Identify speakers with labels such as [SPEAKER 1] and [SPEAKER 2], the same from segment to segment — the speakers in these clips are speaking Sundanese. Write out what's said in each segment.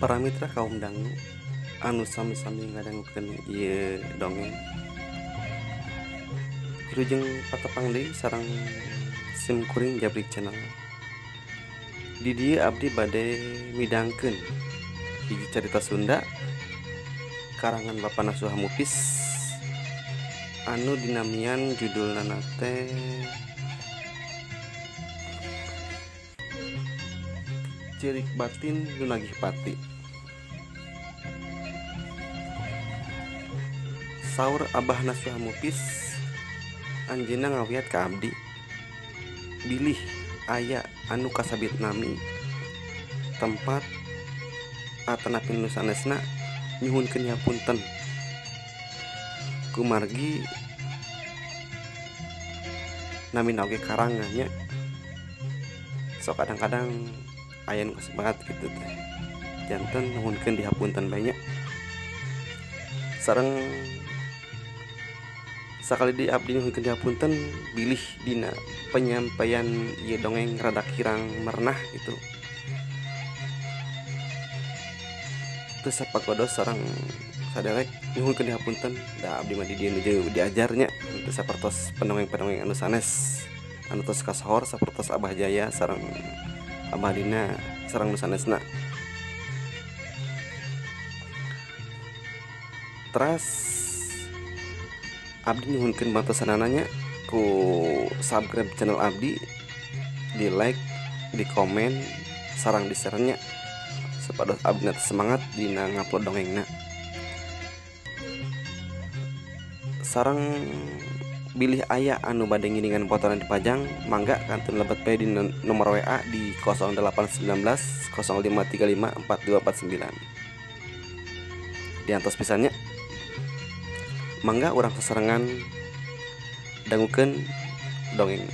[SPEAKER 1] Para mitra kaum dangu anu sami-sami ngadangukeun ieu dongeng. Wilujeng patepang deui sareng sim kuring Jabrik Channel. Di dieu abdi bade midangkeun hiji carita Sunda karangan Bapak Nasuha Mupis anu dinamian judulna teh Ceurik Batin Nu Nagih Pati. Saur Abah Nasuha Mupis anjeunna ngawiat ka abdi bilih aya anu kasabit nami tempat atanapi nu sanesna nyuhunkeun hapunten kumargi namina oge karangan nya sok kadang-kadang aya nu kasebat kitu teh janten nuhunkeun dihapunten bae nya. Sareng sakali deui abdi nyuhunkeun dihapunten bilih dina penyampaian ieu dongeng rada kirang merenah gitu. Teu sapagodos sareng saderek nyuhunkeun dihapunten da abdi mah di dieu nuju diajar nya teu sapertos pendongeng-pendongeng anu sanes anu tos kasohor sapertos Abah Jaya sareng Abah Dina sareng nu sanesna. Teras abdi nyuhunkeun bantosanana nya ku subscribe channel abdi, di like, di komen, sareng di share nya supados abdi semangat dina ngupload dongengna. Sareng bilih aya anu bade ngiringan fotona dipajang mangga kantun lebet bae di nomor WA di 0819 0535 4249. Diantos pisan nya. Mangga urang sasarengan dangukeun dongengna.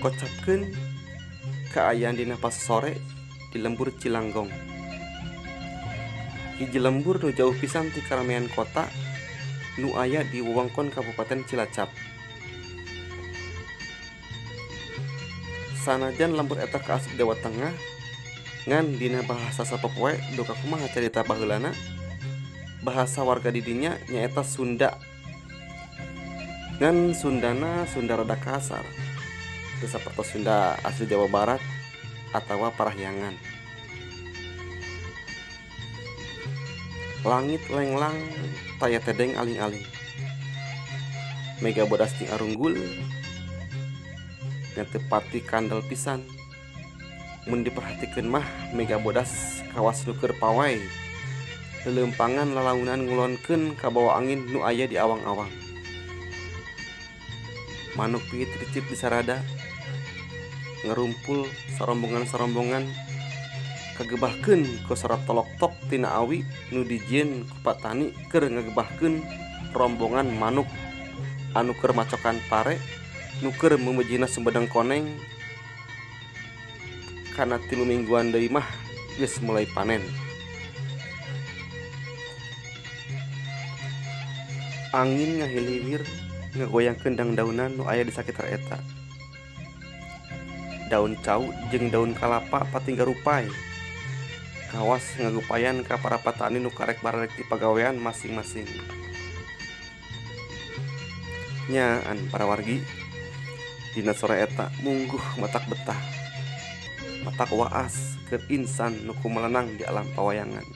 [SPEAKER 1] Kocapkeun kaayaan dina pasosore di lembur Cilanggong. Hiji lembur nu jauh pisan ti karamean kota nu aya di wewengkon Kabupaten Cilacap. Sanajan lembur eta kaasup Jawa Tengah, ngan dina bahasa sapopoe duka kumaha carita baheulana, bahasa warga di dinya nyaeta Sunda. Ngan Sundana Sunda rada kasar, teu sapertos Sunda asli Jawa Barat atawa Parahyangan. Langit lenglang taya tedeng aling-aling. Mega bodas ting arunggul ngan teu pati kandel pisan. Mun diperhatikeun mah mega bodas kawas nu keur pawai. Leuleumpangan lalaunan ngulonkeun kabawa angin nu aya di awang-awang. Manuk piit ricip di sarada ngarumpul sarombongan-sarombongan kagebahkeun ku sora tolok-tok tina awi nu dijieun ku patani keur ngagebahkeun rombongan manuk anu keur macokan pare nu keur meumejina Sumedang koneng kana 3 mingguan deui mah geus mulai panen. Angin ngahiliwir ngagoyangkeun dangdaunan nu aya di sakitar eta. Daun cau jeung daun kalapa patingga rupai. Kawas ngagupayan ka para patani nu karek baralek ti pagawean masing-masing. Nyaan para wargi dina sore eta mungguh matak betah, matak waas keur insan nu kumelenang di alam pawayangan.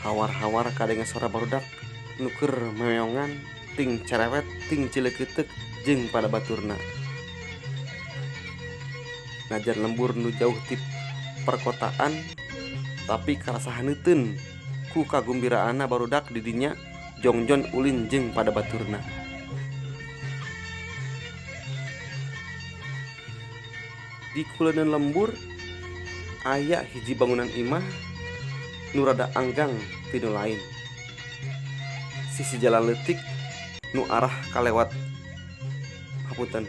[SPEAKER 1] Hawar-hawar kadenge sora barudak nu keur memeongan ting cerewet ting cileukeuteup jeung pada baturna. Najan lembur nu jauh ti perkotaan tapi karasa haneuteun ku kagumbiraanna barudak di dinya jongjon ulin jeung pada baturna. Di kuleuneun lembur aya hiji bangunan imah nu rada anggang ti nu lain. Sisi jalan leutik nu arah kalewat Hapunten,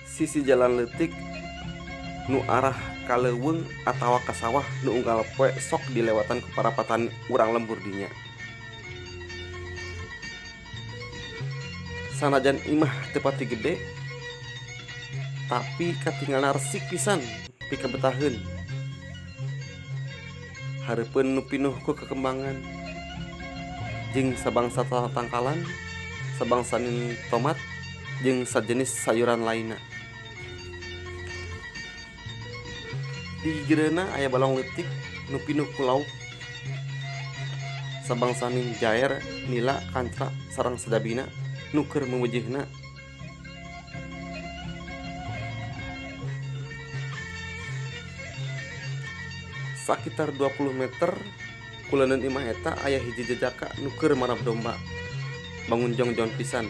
[SPEAKER 1] sisi jalan leutik nu arah ka leuweung atawa ka sawah nu unggal poe sok dilewatan ku para patani urang lembur dinya. Sanajan imah teu pati gede tapi katingalna resik pisan pikabetaheun. Hareupeun nu pinuh ku kekembangan jeung sabangsa tatangkalan, sabangsaning tomat jeung sajenis sayuran lainna. Di gigireunna aya balong leutik nu pinuh ku lauk sabangsaning jaer, nila, kancra sareng sajabina nu keur meujeuhna. Sakitar 20 meter kuleundeun imah eta aya hiji jejaka nu keur marab domba bangun jongjon pisan.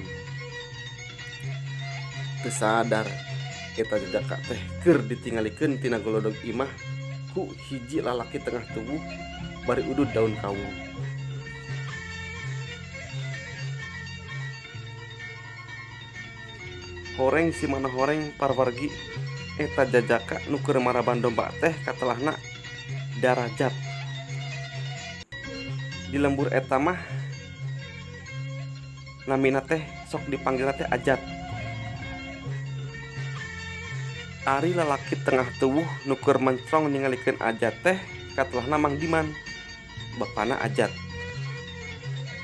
[SPEAKER 1] Teu sadar eta jejaka teh keur ditingalikeun tina golodog imah ku hiji lalaki tengah tubuh bari udud daun kawung. Horeng si mana horeng parwargi eta jajaka nu keur maraban domba teh katelahna Darajat. Di lembur eta mah namina teh sok dipanggilna teh Ajat. Ari lalaki tengah tubuh nu keur mencrong ningalikeun Ajat teh katelahna Mang Diman, bapana Ajat.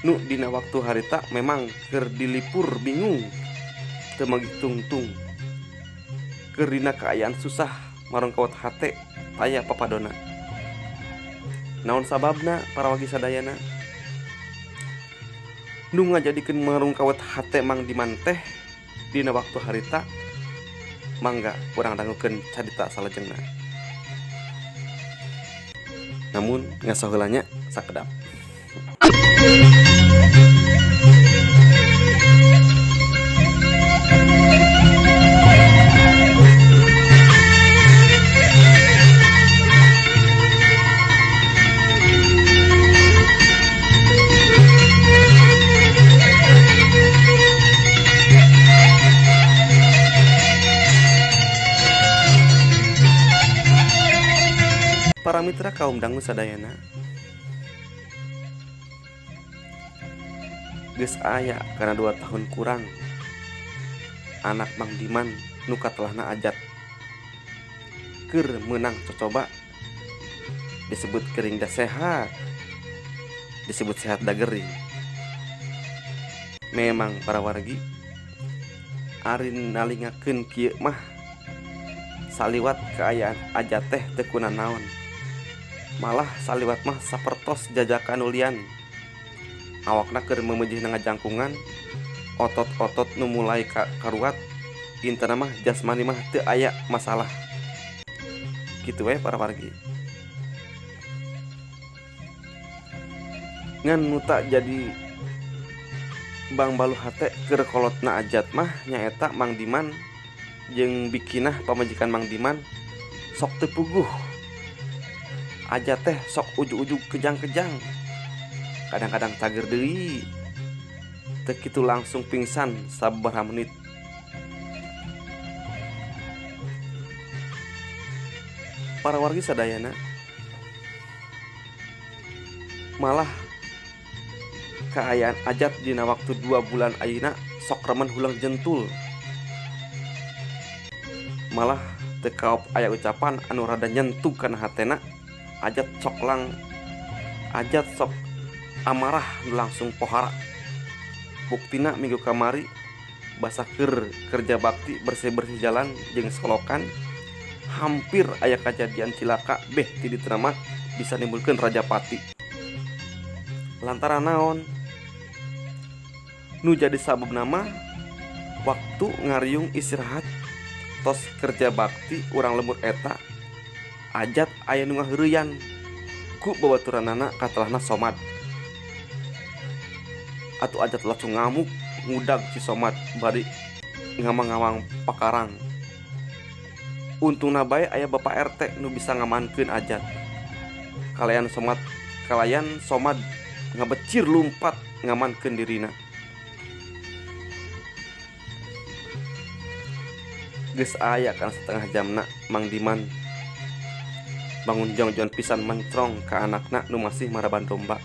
[SPEAKER 1] Nu dina waktu harita memang keur dilipur bingung teu magih tungtung. Keur dina kaayaan susah marongkawat hate taya papadona. Naon sababna para wargi sadayana? Nu ngajadikeun marungkawat hate Mang Diman teh dina waktu harita mangga urang dangukeun carita salajengna. Namun ngaso heula nya sakedap. Para mitra kaum dangu sadayana, geus aya kana 2 tahun kurang anak Mang Diman nu katelahna Ajat keur meunang cocoba disebut kering da sehat, disebut sehat da gering. Memang para wargi ari nalingakeun kieu mah saliwat kaayaan Ajat teh teu kunanaon. Malah saliwat mah sapertos jajaka nu lian. Awakna keur memeujeuhna ngajangkungan, otot-otot nu mulai karuat, intena mah jasmani mah teu aya masalah. Kitu we para wargi. Ngan nu tak jadi Bang Balu hate keur kolotna Ajat mah nyaeta Mang Diman jeung bikinah pamajikan Mang Diman sok teu puguh. Ajat teh sok ujug-ujug kejang-kejang. Kadang-kadang cager deui. Teu kitu langsung pingsan sababaraha menit. Para wargi sadayana malah kaayaan Ajat dina waktu 2 bulan ayeuna sok remen hulang jentul. Malah teu kaop aya ucapan anu rada nyentuh kana hatena. Ajat sok lang, Ajat sok amarah nu langsung pohara. Buktina minggu kamari basa keur kerja bakti bersih-bersih jalan jeung solokan hampir aya kajadian cilaka beh ti ditu mah bisa nimbulkeun rajapati. Lantaran naon? Nu jadi sababna mah waktu ngariung istirahat tos kerja bakti urang lembur eta Ajat aya nu ngaheureuyan ku babaturanana katelahna Somad. Atuh Ajat langsung ngamuk ngudag si Somad bari ngamang-ngamang pakarang. Untungna bae aya Bapak RT nu bisa ngamankeun Ajat. Kalayan Somad ngabecir lumpat ngamankeun dirina. Geus aya kana satengah jamna Mang Diman bangun jongjon pisan mencrong ka anakna nu masih maraban domba.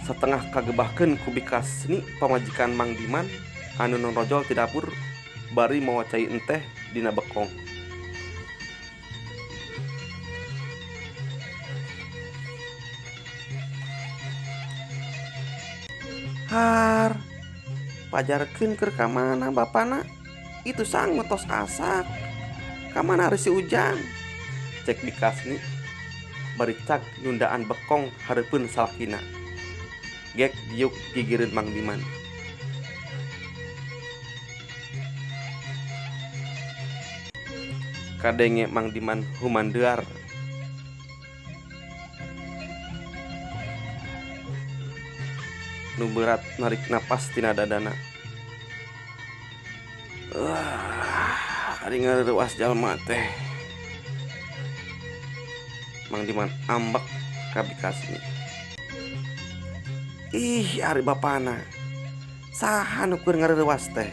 [SPEAKER 1] Satengah kagebahkeun ku Bikasni pamajikan Mang Diman anu nonrojol ti dapur bari mawa cai enteh dina bekong. Har, pajarkeun keur ka mana bapana? Itu sangu tos asak. Ka mana ari si Ujang? Cek Bikasni bari cag nyundaan bekong hareupeun salakina. Gek diuk gigireun Mang Diman. Kadenge Mang Diman humandear. Nu berat narik napas tina dadana. Ari ngareuwas jalma teh. Mang Diman ambek ka Bikasni. Ih, ari bapana. Saha nu keur ngareuwas teh?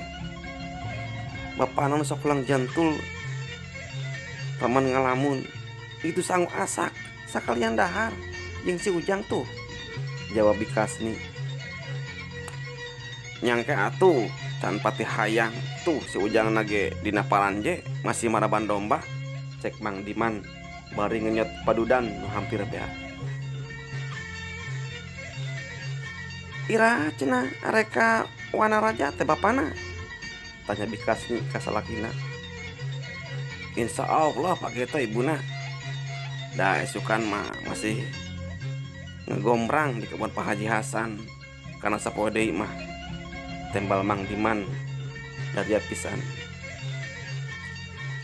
[SPEAKER 1] Bapana nu sok ulang jantul paman ngalamun. Itu sangu asak sakalian dahar jeung si Ujang tuh. Jawab Bikasni. Nyangke atuh can pati hayang tuh si Ujang nage dina paranje masih maraban domba. Cek Mang Diman bari ngenyot padudan nu hampir beak. Ira cenah areka Wanaraja teh bapana? Tanya Bikasni ka salakina. Insya Allah Pak Geto ibuna. Da esukan mah masih ngegombrang di kebun Pak Haji Hasan karena sapoe deui mah tembal Mang Diman daria pisan.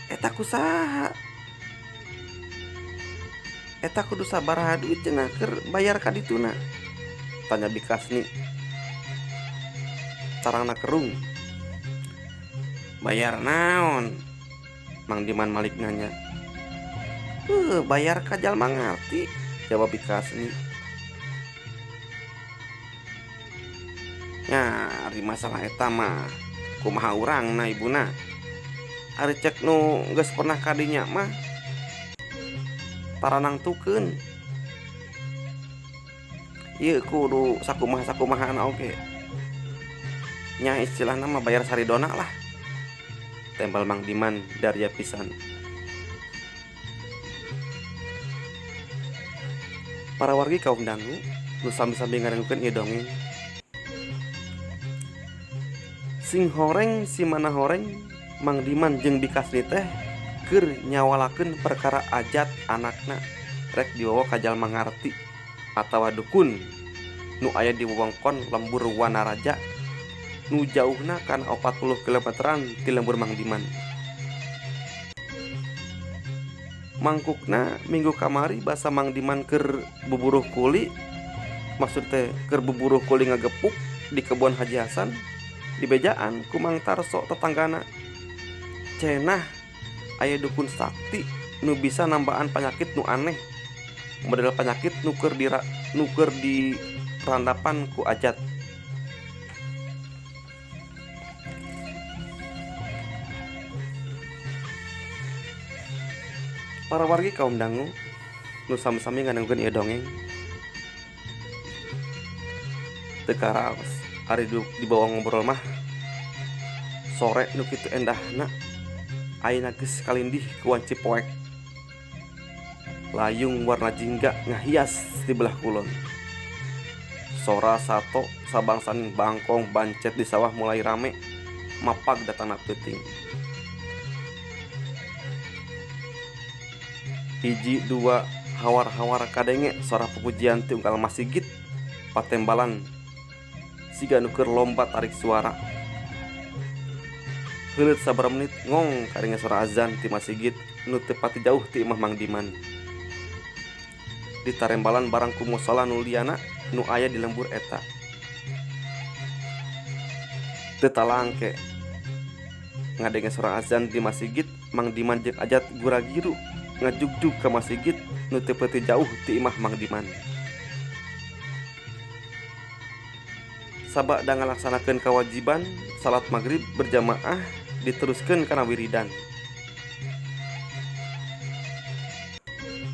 [SPEAKER 1] Eta ku saha? Eta kudu sabaraha duit cenah keur bayar ka dituna? Tanya Bikasni. Carangna kerung. Bayar naon? Mang Diman malik nanya. Bayar ka jalma ngarti, jawab Bikasni. Nya ari masalah eta mah kumaha urangna ibuna. Ari cek nu geus pernah ka dinya mah taranangtukeun. Ieu kudu sakumaha-sakumahana oge. Nya istilahna mah bayar saridona lah. Tembal Mang Diman daria pisan. Para wargi kaum dangu nu sami-sami ngadangukeun ieu dongeng. Sing horeng si mana horeng Mang Diman jeung Bikasni teh keur nyawalakeun perkara ajat anakna rek dibawa ka jalma ngarti atawa dukun nu aya di wewengkon lembur Wanaraja nu jauhna kana 40 kilometeran ti lembur Mang Diman. Mangkukna minggu kamari basa Mang Diman keur buburuh kuli, maksud teh keur buburuh kuli ngagepuk di kebun Haji Hasan di bejaan ku Mang Tarso tetanggana. Cenah aya dukun sakti nu bisa nambaan penyakit nu aneh, model penyakit nu keur di randapan ku ajat. Para wargi kaum dangu nu sami-sami ngadangukeun ieu dongeng. Teu karaos ari dibawa ngobrol mah sore nu kitu endahna ayeuna geus kalindih ku wanci poek. Layung warna jingga ngahias di belah kulon. Sora sato sabangsaning bangkong bancet di sawah mulai rame mapag datangna peuting. Hiji dua hawar-hawar kadenge sora pupujian ti unggal masigit patembalan siga nu keur lomba tarik suara. Heuleut sabaraha menit ngong kadenge sora azan ti masigit nu teu pati jauh ti imah Mang Diman. Ditarembalan barang ku musala nu liana nu aya di lembur eta. Teu talangke ngadenge sora azan di masigit Mang Diman jeung Ajat guragiru ngajugjug ka masigit nu teu peuti jauh ti imah Mang Diman. Sabada ngalaksanakeun kawajiban salat magrib berjamaah diteruskeun kana wiridan.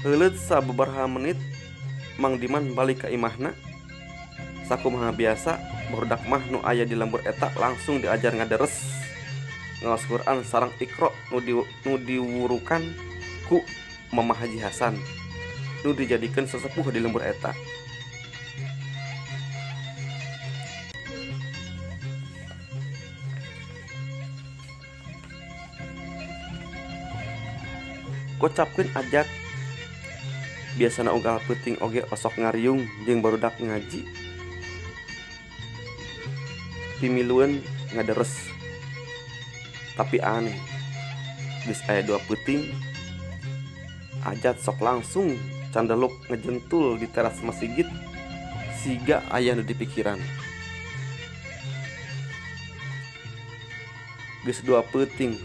[SPEAKER 1] Heuleut sababaraha menit Mang Diman balik ka imahna. Sakumaha biasa barudak mah nu aya di lembur eta langsung diajar ngaderes ngaos Quran sareng Iqra nu diwurukan ku Mama Haji Hasan nu dijadikeun sesepuh di lembur eta. Kocapkeun Ajat biasana unggal peuting oge osok ngariung jeung barudak ngaji pimilueun ngaderes. Tapi aneh geus aya dua peuting Ajat sok langsung candeluk ngejentul di teras masjid siga aya nu dipikiran. Geus dua peuting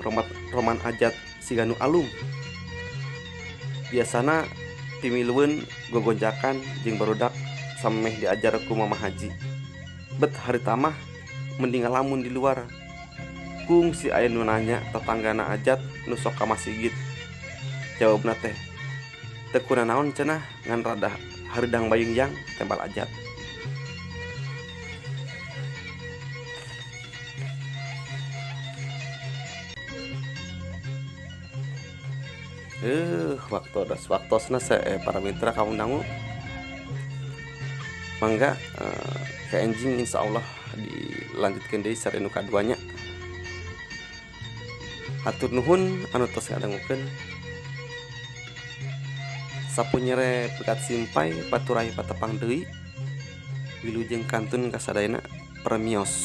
[SPEAKER 1] roman Ajat siga nu alum. Biasana pimilueun gogonjakan jeung barudak samemeh diajar ku Mama Haji. Bet harita mah mending ngalamun di luar. Kungsi aya nu nanya tatanggana Ajat nu sok ka masigit. Jawabna teh teu kunanaon cenah ngan rada hareudang bayingyang tembal Ajat. Waktu waktosna para mitra kaum dangu. Mangga ke enjing insyaallah dilanjutkeun deui seri nu kaduanya. Hatur nuhun anu tos ngadangukeun. Sapunyere pegat simpai paturai patepang deui. Wilujeng kantun kasadayana permios.